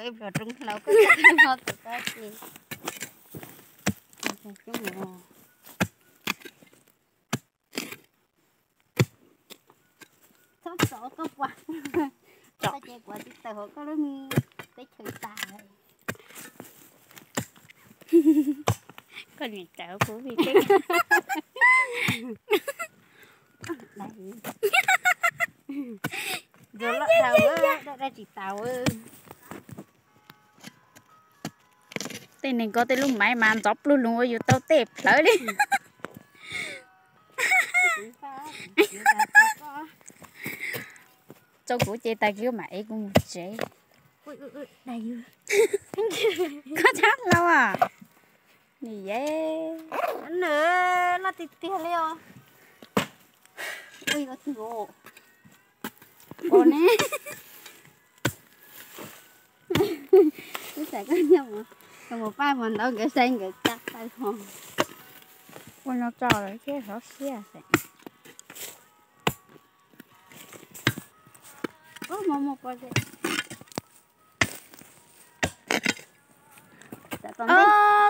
Ib pluag roob hlau koj tsis no tus koj ces. Txhob txov koj puas, koj ces kuv tsis tawm hauv koj lub me teb chaws tas. Koj nim tawm kuv vim teb. Ntxuav loj tau, daj daj tsis tau. Tej neeg ko tej lub maiv mas ntxov pluag lug ua yus tau tej plhawv li. Tso kuv ces tag kis mam ev kuv mus tsev. Koj txhob hlau os. Ni ye. Loj tiag tiag li os. Ua ne. Ib tsam koj nyob mus, koj mus pab mus ntaub nkawd saib nkawd cab pab ho. Ua no tso lawm thiab xov siab xwb.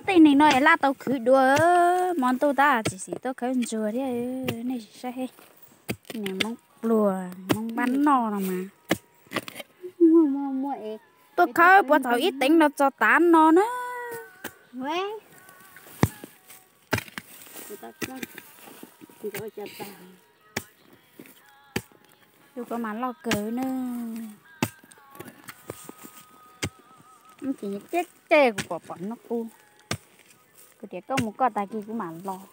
Tej neeg no es laj tau khwv dua, hmo ntuj tab tsis xim tuaj khawb ntsuag thiab, nej sim saib. Niag Hmoob pluag, Hmoob npab noj no mas. Tuaj khawb puas thaum ib teev no txog tav no na. Tus ko mas loj kawg na. Ces ces kuv pom pom nub qub. Kuv tias koj mus koj, tag kis kuv mam los.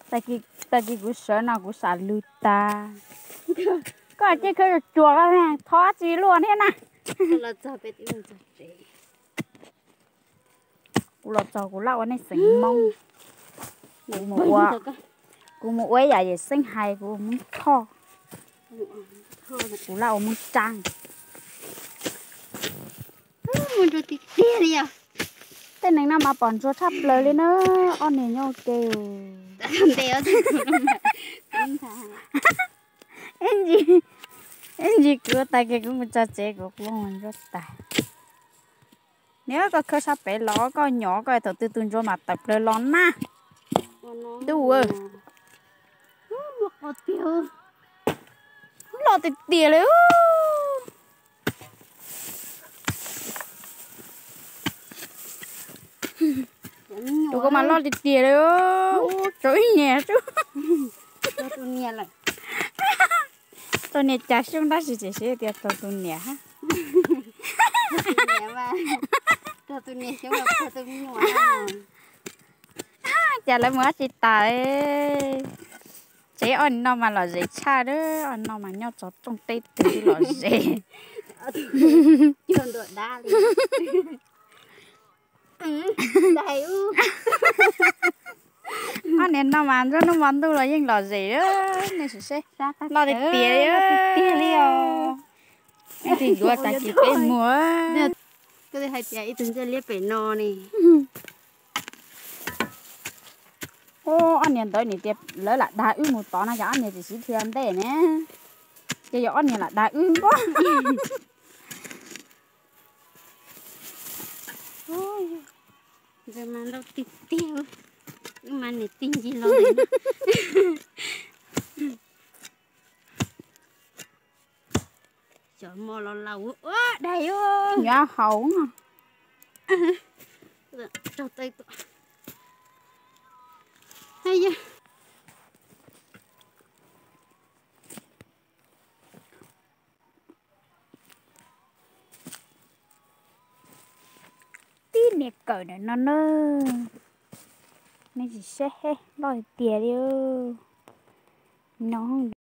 Tag kis kuv sawv no kuv sam lwg tas. Koj cia khawb tsuas tsuas, koj thov tsis luaj thiab na. Kuv los txog kuv laj ua nej xeem Hmoob. Kuv mus ua ib yam Yawm Xeeb hais kuv ua Hmoob Thoj. Kuv laj ua Hmoob Tsaab. Tej neeg no mas pom ntsuag tshaj plaws li na, ob niag nyob ua ke. Ib ntsis kuv ua tag kiag kuv mus tso tsev kuv ua ntsuag tas. Niam, koj khawb sab pem los koj nyom koj thaum twg tus ntsuag mam tawm plaws los na. Ntuj, loj tiag tiag li. Tus ko mas loj tiag tiag li. Ub, tsau ib niag. Tsau niag cas xyoob tab sis tseem siv tias tsau tus niam. Cas lawv mus dab tsi tas. Tsev ob niag no mas lom zem tshaj, ob niag no mas nyob txog rooj teb twg lom zem. Ob niag no mas nruab hnub hmo ntuj los yeej lom zem, nej sim seb, loj tiag tiag li. Ib tug yuav tag kis peb muag. Koj hais tias ib tug ntsej liab pem no ne. Ob niag ntawd nim tias lawv lam dag wb mus tod no ces ob niag tsis siv dhia ntej ne, ces yog ob niag lam dag wb npab. Ntawd mas ntau tiag tiag, wb mas niam tij ncig los. Cov mos los laus ua daig. Nyob hauv no. Tib niag kawm ntawm no na. Nej sim seb, loj tiag tiag li no.